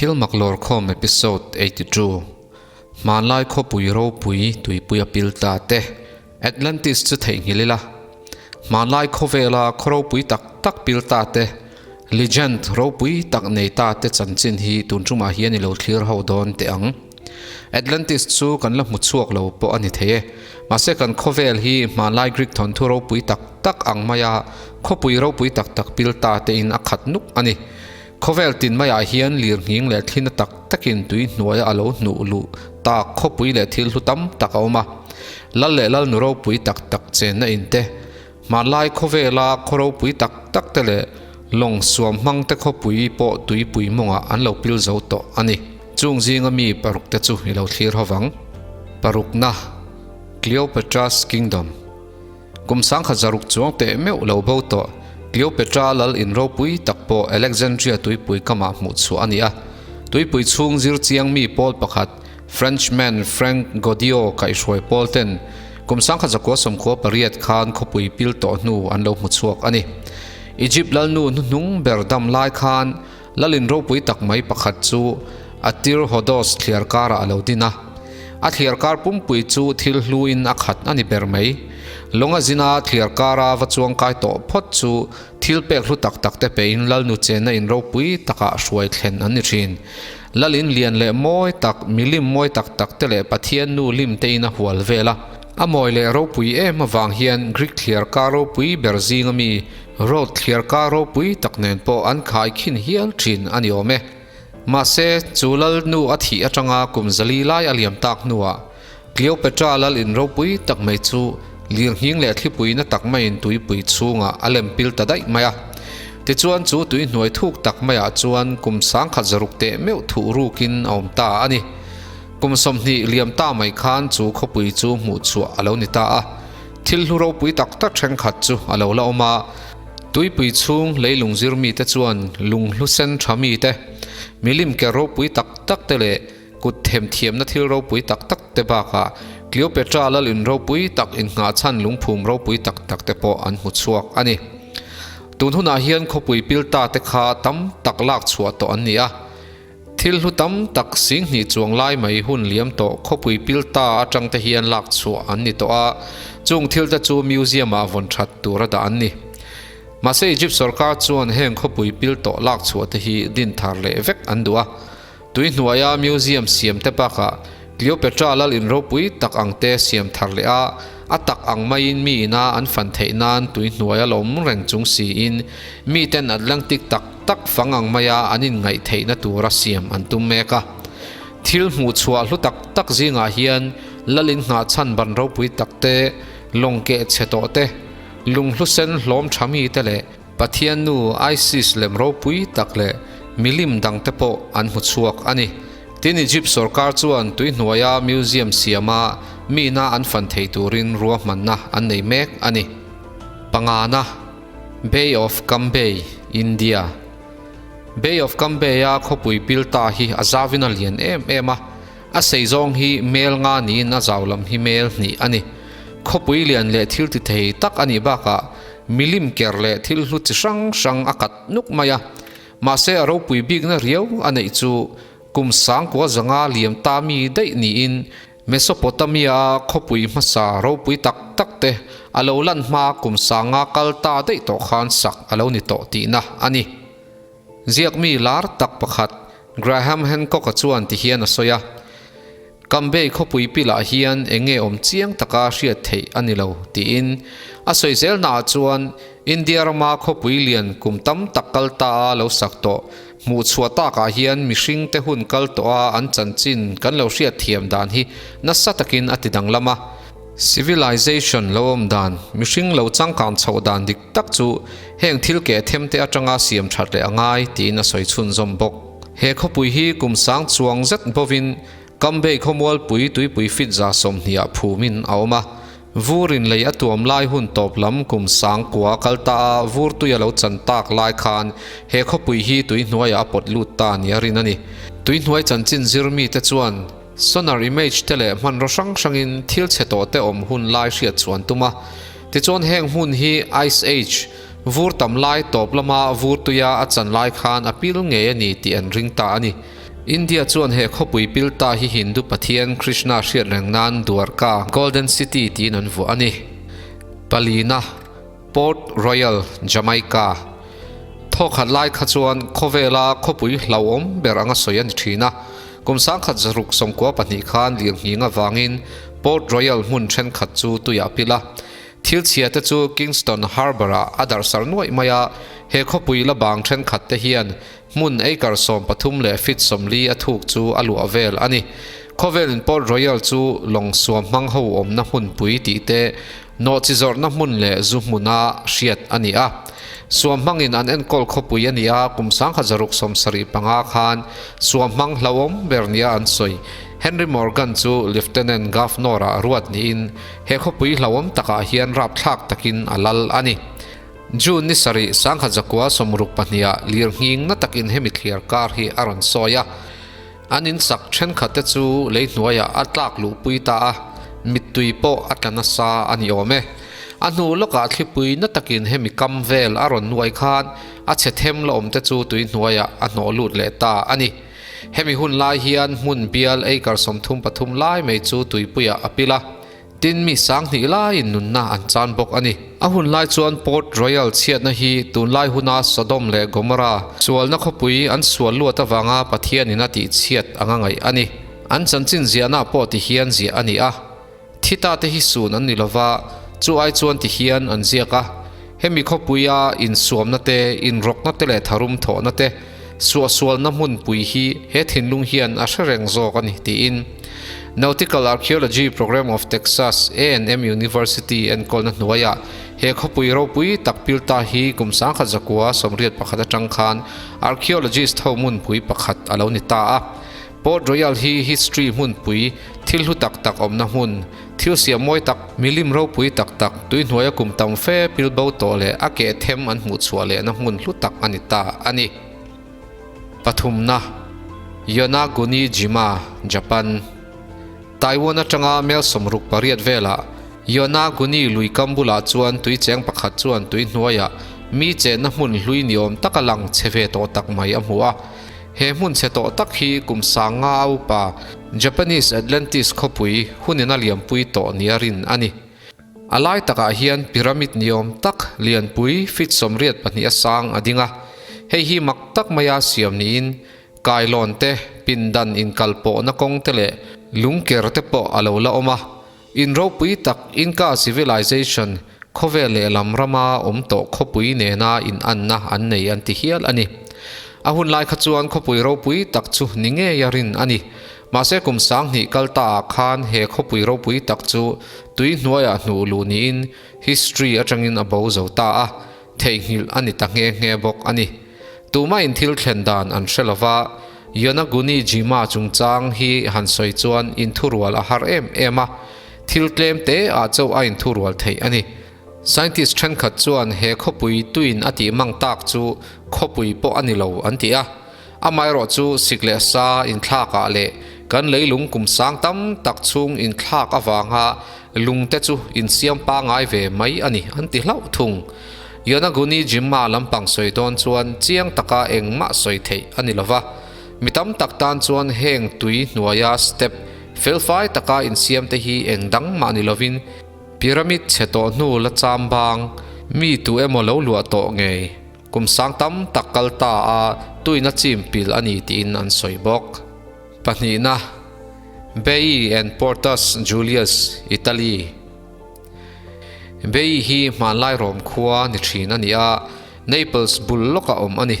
Thil mak lawrkhawm Episode 82, Hmanlai khawpui ropui tuipui a pil ta te, Atlantis chu theihnghilh ila. Hmanlai khawvela khaw ropui tak tak pil ta te, Legend ropui tak nei ta te chanchin hi tun tumah hian i lo thlir ho dawn teh ang. Atlantis chu kan la hmu chhuak lo pawh a ni thei e. Mahse kan khawvel hi hmanlai Greek thawnthu ropui tak tak ang maia khawpui ropui tak tak pil ta te in a khat nuk a ni. Khawvel tin maiah hian lirnghing leh thlina tak takin tui hnuaia a lo hnuh luh tak khawpui leh thil hlu tam tak a awm a. Lal leh Lalnu ropui tak tak chenna in te, hmanlai khawvela khaw ropui tak tak te leh lawng suam hmang te khawpui pawh tuipui mawngah an lo pil zo tawh a ni. Chung zinga mi paruk te chu i lo thlir ho vang. Parukna, Cleopatra's Kingdom. Kum sangkhat zaruk chuang teh meuh lo bo tawh, Cleopatra lal in ropui tak pawh Alexandria tuipui kamah hmuh chhuah a ni a. Tuipui chhung zir chiang mi pawl pakhat, Frenchman Frank Goddio kaihhruai pawl ten kum sangkhat zakua 98 khan khawpui pil tawh hnu an lo hmu chhuak a ni. Egypt lalnu hnuhnung ber dam lai khan Lalin ropui tak mai pakhat chu Atir Hodos thliar karah a lo din a. A thliar kar pumpui chu thil hluin a khat a ni ber mai. Lawnga zina thliar kara va chuang kai tawh phawt chu thil pek hlu tak tak te pein Lalnu chenna in ropui takah hruai thlen an ni thin. Lalin lian leh mawi tak, milim mawi tak tak te leh Pathian nu lim tein a hual vel a. A mawi leh ropui em avang hian Greek thliar kar ropui ber zinga mi Road thliarkar ropui tak nen pawh an khai khin hial thin a ni awm e. Mahse, chu lal nu a thih atanga kum zali lai a liam tak hnuah Cleopatra lal in ropui tak mai chu lirnghing leh thlipui na tak maiin tuipui chhungah a lem pil ta daih mai a. Tichuan chu tui hnuai thuk tak maiah chuan kum 10,600 teh meuh thuh rukin a awm ta a ni. Kum 20 liam ta mai khan chu khawpui chu hmuh chhuah a lo ni ta a. Thil hlu ropui tak tak thenkhat chu a lo la awm a, tuipui chhung leilung zir mite chuan lung hlu sen tha mite, milim ker ropui tak tak te leh kut themthiamna thil ropui tak tak te bakah Cleopatra lal in ropui tak innghahchhan lungphum ropui tak tak te pawh an hmu chhuak a ni. Tun hunah hian khawpui pil ta te kha tam tak lak chhuah tawh an ni a. Thil hlu tam tak 20,000 chuang lai mai hun liam tawh khawpui pil ta atang te hian lak chhuah an ni tawh a, chung thil te chu museum ah vawn that tur a dah an ni. Mahse Egypt sorkar chuan heng khawpui pil tawh lak chhuah te hi din thar leh vek an duh a. Tui hnuaia museum siam te bakah Cleopatra lal in ropui tak ang te siam thar leh a, a tak ang maiin mi ina an fan theih nan tui hnuaia lo awm reng chung siin miten Atlantic tak tak fang ang maia an inngaih theihna tura siam an tum mek a. Thil hmuh chhuah hlu tak tak zingah hian lal in nghah chhan ban ropui tak te, lawng keh chhe tawh te, lunghlu sen hlawm tha mi te leh Pathian nu Isis lem ropui tak leh milim dangte pawh an hmu chhuak a ni. Tin, Egypt sorkar chuan tui hnuaia museum siama mina an fan thei turin ruahmanna an nei mek a ni. Pangana, Bay of Cambay, India. Bay of Cambay-a khawpui pil ta hi a zauvin a lian em em a, a sei zawng hi mel nga niin a zau lam hi mel hnih a ni. Khawpui lian leh thil ti thei tak a nih bakah milim ker leh thil hlu chi hrang hrang a kat nuk mai a, mahse a ropui bikna riau a neih chu kum 9005 liam ta mi daih niin Mesopotamia-a khawpui hmasa ropui tak tak te a lo lan hma kum 5000 kal ta daih tawh khan sak a lo ni tawh tihna a ni. Ziakmi lar tak pakhat Graham Hancock-a chuan tihian a sawi a, Cambay khawpui pilah hian eng nge awm chiang taka hriat theih a ni lo, tiin a sawi zelnaah chuan India rama khawpui lian kum tam tak kal ta a lo sak tawh hmuh chhuah takah hian mihringte hun kal tawh a an chanchin kan lo hriat thiam dan hi nasa takin a ti danglam a. Civilization lo awm dan, mihring lo changkang chhoh dan dik tak chu heng thil keh them te atanga siam that leh a ngai tiin a sawi chhunzawm bawk. He khawpui hi kum sang chuang zet bovin Cambay khawmualpui tuipui fit 20% ah phumin a awm a. Vur in lei a tuam lai hun tawp lam kum 9000 kal ta a vur tui a lo chan tak lai khan he khawpui hi tui hnuaiah a pawt lut ta nia rin a ni. Tui hnuai chanchin zir mite chuan sonar image te leh hmanraw hrang hrangin thil chhe tawh te awm hun lai hriat chuan tum a. Tichuan heng hmun hi Ice Age, vur tam lai tawp lama vur tuia a chan lai khan a pil ngei a ni tih an ring ta a ni. India chuan he khawpui pil ta hi Hindu pathian Krishna hriat reng nan Dwarka, Golden City, tiin an vuah a ni. Palina, Port Royal, Jamaica. Thawkhat lai kha chuan khawvela khawpui hlauhawm ber anga sawi a ni thin a. Kum 1692 khan lirnghing avangin Port Royal hmun thenkhat chu tuiah pil a. Thil chhia te chu Kingston Harbour-ah a darhsar nuaih mai a, he khawpui la bang thenkhat te hian hmun acre 13 leh feet 40 a thuk chu a luah vel a ni. Khawvelin Port Royal chu lawng suam hmang ho awmna hmunpui tih te, nawhchi zawrhna hmun leh zu hmuna hriat a ni a. Suam hmangin an enkawl khawpui a ni a, kum 1675 khan suam hmang hlauhawm ber nia an sawi. Henry Morgan chu Lieutenant Governor-ah ruat niin he khawpui hlauhawm takah hian rapthlak takin a lal a ni. June ni sarih 1962 ah lirnghing na takin hemi thliar kar hi a rawn sawi a. An insak thenkhat te chu lei hnuaiah a tlak luhpui ta a, mittui pawh a tla nasa a ni awm e. A hnu lawkah thlipui na takin hemi kam vel a rawn nuai khan a chhe them la awm te chu tui hnuaiah a hnawh lut leh ta a ni. Hemi hun lai hian hmun bial acre 33 lai mai chu tuipuiah a pil a. Tin, mi 2000 laiin nunna an chan bawk a ni. A hun lai chuan Port Royal chhiatna hi tunlai huna Sodom leh Gomorrah sualna khawpui an sual luat avanga Pathianin a tihchhiat anga ngaih a ni. An chanchin ziahna pawh ti hian ziah a ni a. Thi ta te hi sun an ni lova, chu ai chuan ti hian an ziak a. Hemi khawpuia insuamna te, inrawkna te leh tharum thawhna te, suahsualna hmunpui hi he thinlung hian a hre reng zawk a ni, tiin Nautical Archaeology Program of Texas A&M University enkawlna hnuaiah he khawpui ropui tak pil ta hi kum 1981 atang khan archaeologist ho hmunpui pakhat a lo ni ta a. Port Royal hi history hmunpui thil hlu tak tak awmna hmun, thil siam mawi tak, milim ropui tak tak, tuihnuaia kum tam fe pil bo tawh leh a keh them an hmuh chhuah lehna hmun hlu tak a ni ta a ni. Pathumna, Yonaguni Jima, Japan. Taiwan atanga mel 68 velah Yonaguni lui kam bulah chuan tui cheng pakhat chuan tui hnuaiah mi chenna hmun hlui ni awm taka lang chhe ve tawh tak mai a hmu a. He hmun chhe tawh tak hi kum 50 a upa Japanese Atlantis khawpui hunin a liampui tawh nia rin a ni. A lai takah hian pyramid ni awm tak lianpui feet 82 a sang a ding a. Hei hi mak tak maia siam niin kailawn te, pindan inkalpawhna kawng te leh lungker te pawh a lo la awm a. In ropui tak Inca civilization khawvel lehlam rama awm tawh khawpui nena inanna an nei an ti hial a ni. A hun lai kha chuan khawpui ropui tak chu ni ngei a rin a ni. Mahse kum 2000 kal ta ah khan he khawpui ropui tak chu tui hnuaiah hnuh luh niin history atangin a bo zo ta a, theihnghilh a ni ta nghe nghe bawk a ni. Tumahin thil thlen dan an hre lova, Yonaguni Jima chungchang hi han sawi chuan inthurual a har em em a, thil tlem te ah chauh a inthurual theih a ni. Scientist thenkhat chuan he khawpui tuin a tih mang tak chu khawpui pawh a ni lo an ti a, amaherawh chu sik leh sa inthlak ah leh kan leilung kum sang tam tak chhung inthlak avanga lung te chu insiam pangai ve mai a ni an ti hlauh thung. Yonaguni Jimma lampang sawi dawn chuan chiang taka engmah sawi theih a ni lova, mi tam tak tan chuan heng tui hnuaia step felfai taka insiam te hi eng dang mah ni lovin pyramid chhe tawh hnu la cham bang mi tu emaw lo luah tawh ngei kum sang tam tak kal ta a tuina chim pil a ni tiin an sawi bawk. Pahnihna, Bay and Portus Julius, Italy. Bay hi hmanlai Rom khua ni thin a ni a, Naples bul lawkah awm a ni.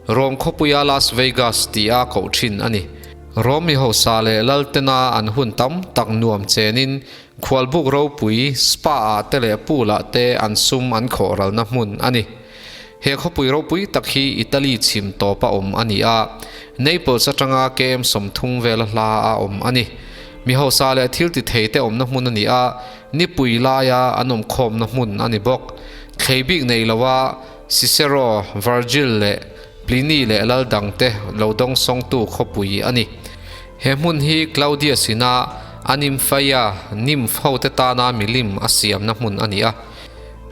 Rom khawpuia Las Vegas tia koh thin a ni. Rom mi hausa leh laltena an hun tam tak nuam chenin khualbuk ropui spa-ah te leh pool-ah te an sum an khawh ralna hmun a ni. He khawpui ropui tak hi Italy chhim tawpa awm a ni a, Naples atanga km 30 vela hla a awm a ni. Mi hausa leh thil ti thei te awmna hmun a ni a, nipui laia an awm khawmna hmun a ni bawk. Thlei bik nei loa Cicero, Virgil leh Pliny leh lal dangte lo dawngsawngtu khawpui a ni. He hmun hi Claudius ina a Nymphaea, nymph hote tana milim a siamna hmun a ni a.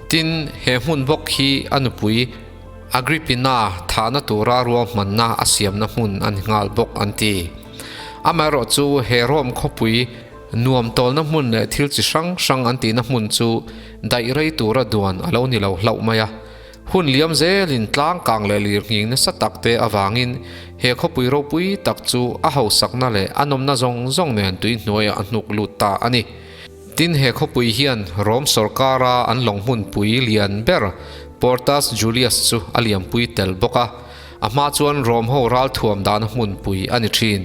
Tin, he hmun bawk hi a nupui. Agrippina thahna tura ruahmanna a siamna hmun a ni nghal bawk an ti. Amaherawhchu he Rome khawpui nuam tawlna hmun leh thil chi hrang hrang an tihna hmun chu daih rei tura duan a lo ni lo hlauh mai a. Hun liam zelin tlang kang leh lir nghing nasa tak te avangin he khawpui ropui tak chu a hausakna leh a nawmna zawng zawng nen tui hnuaiah a hnuk lut ta a ni. Tin he khawpui hian Rom sawrkara an lawng hmunpui lian ber Portus Julius chu a liampui tel bawk a, a hma chuan Rom ho ralthuam dahna hmunpui a ni thin.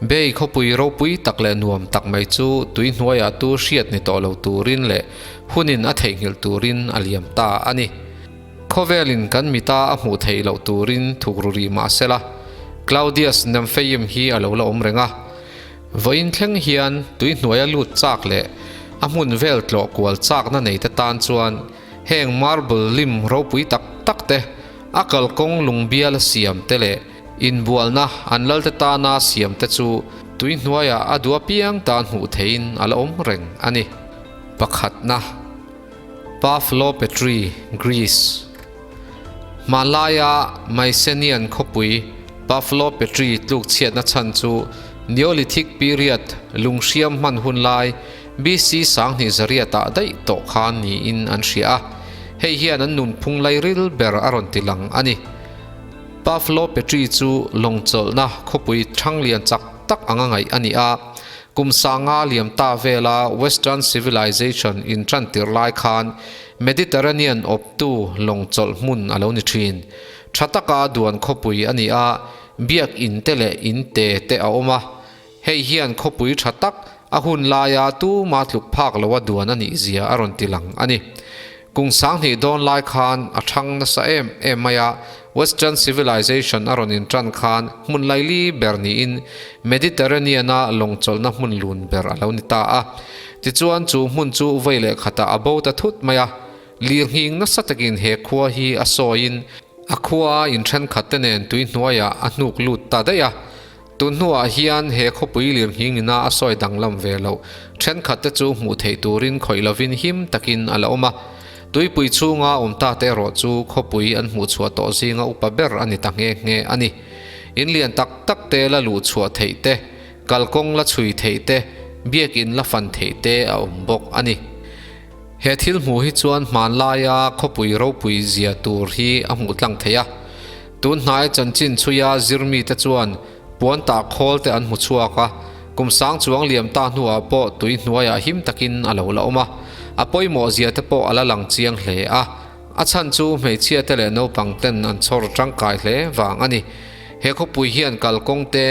Bay khawpui ropui tak leh nuam tak mai chu tui hnuaiah tu hriat ni tawh lo turin leh hunin a theihnghilh turin a liam ta a ni. Khawvelin kan mita a hmuh theih loh turin thuk ru rih mah sela, Claudius Nymphaeum hi a lo la awm reng a. Vawiin thleng hian tui hnuaia lut chak leh a hmun vel tlawh kual chakna neite tan chuan heng marble lim ropui tak tak te, a kalkawng lungbiala siam te leh Inbualna an lalte tana siamte chu tui hnuaiah a duh apiang tan hmuh theihin a la awm reng a ni. Pakhatna, Pavlopetri, Greece. Hmanlaia Mycenaean khawpui Pavlopetri tlukchhiatna chhan chu Neolithic period lunghriam hman hun lai BC 2008 ah daih tawh khan niin an hria a, hei hian an nunphung lairil ber a rawn tilang a ni. Pavlo Petri chu lawng chawlhna khawpui thanglian chak tak anga ngaih a ni a, kum sanga liam ta vela Western Civilization intantir lai khan Mediterranean awptu lawng chawlh hmun a lo ni thin. Tha taka duan khawpui a ni a, biak in te leh in te te a awm a, hei hian khawpui tha tak a hun laia tuma tluk phak loa duan a nih zia a rawn ti lang a ni. Kum 2000 dawn lai khan a thang nasa em em mai a, Western Civilization a rawn intan khan hmun laili ber niin Mediterranean-a lawng chawlhna hmun lun ber a lo ni ta a. Tichuan chu hmun chu vei leh khatah a bo ta thut mai a, lirnghing nasa takin he khua hi a sawiin a khua in thenkhat te nen tui hnuaiah a hnuk lut ta daih a. Tun hnuah hian he khawpui lirnghing ina a sawi danglam ve loh thenkhat te chu hmuh theih turin khawih lovin him takin a la awm a. Tuipui chhunga awm ta te erawh chu khawpui an hmuh chhuah tawh zinga upa ber a ni ta nghe nghe a ni. In lian tak tak te la luh chhuah theih te, kalkawng la chhui theih te, biakin la fan theih te a awm bawk a ni. He thil hmuh hi chuan hmanlaia khawpui ropui zia tur hi a hmuh tlang thei a. Tun hnai chanchin chhuia zirmite chuan puan tah khawl te an hmu chhuak a, kum sang chuang liam ta hnuah pawh tui hnuaiah him takin a lo la awm a, a pawimawh zia te pawh a la lang chiang hle a, a chhan chu hmeichhia te leh naupang ten an chhawr tangkai hle vang a ni. He khawpui hian kalkawng te,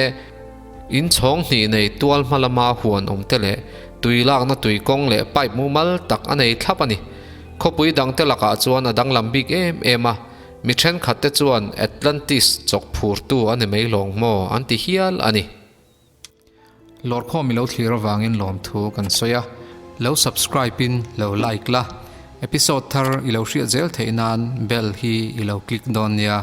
in chhawng hnih nei tual hma lama huan awm te leh tui lakna tui kawng leh pipe mumal tak a nei thlap a ni. Khawpui dangte lakah chuan a danglam bik em em a. Mi thenkhatte chuan Atlantis chawk phurtu a ni mai lawng maw an ti hial a ni. Lawrkhawm i lo thlir avangin lawmthu kan sawi a, lo subscribe in lo like la, episode thar i lo hriat zel theih nan bell hi i lo click dawn nia.